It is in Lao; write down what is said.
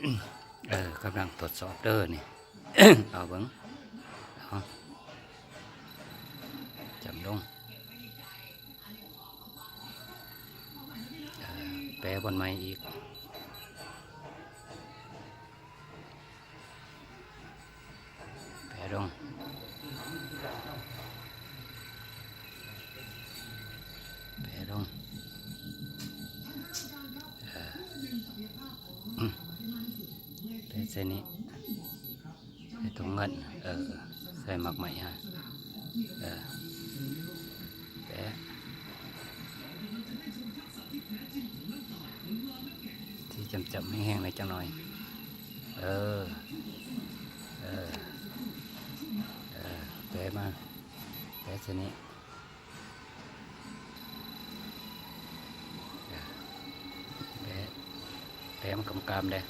ເອີ ກຳລັງທົດສອບເດີນີ້ ເອົາເບິ່ງ ເອົາ ຈຳລົງ ເອີ ແປບ່ອນໃໝ່ອີກ. ແປລົງ ແປລົງ ເອີ ອືມ ແປໃສ່ນີ້ ໃສ່ຖົງເງິນ ເອີ ໃສ່ໝາກໄມ້ຫັ້ນ ເອີ ແປ ທີ່ຈ້ຳໆ ແຫ້ງໆ ໜ້ອຍຈັກໜ້ອຍ ເອີ ເອີ ເອີ ແປມາ ແປຊະນີ້ ເອີ ແປ ແປມັນກຳໆ ເດ້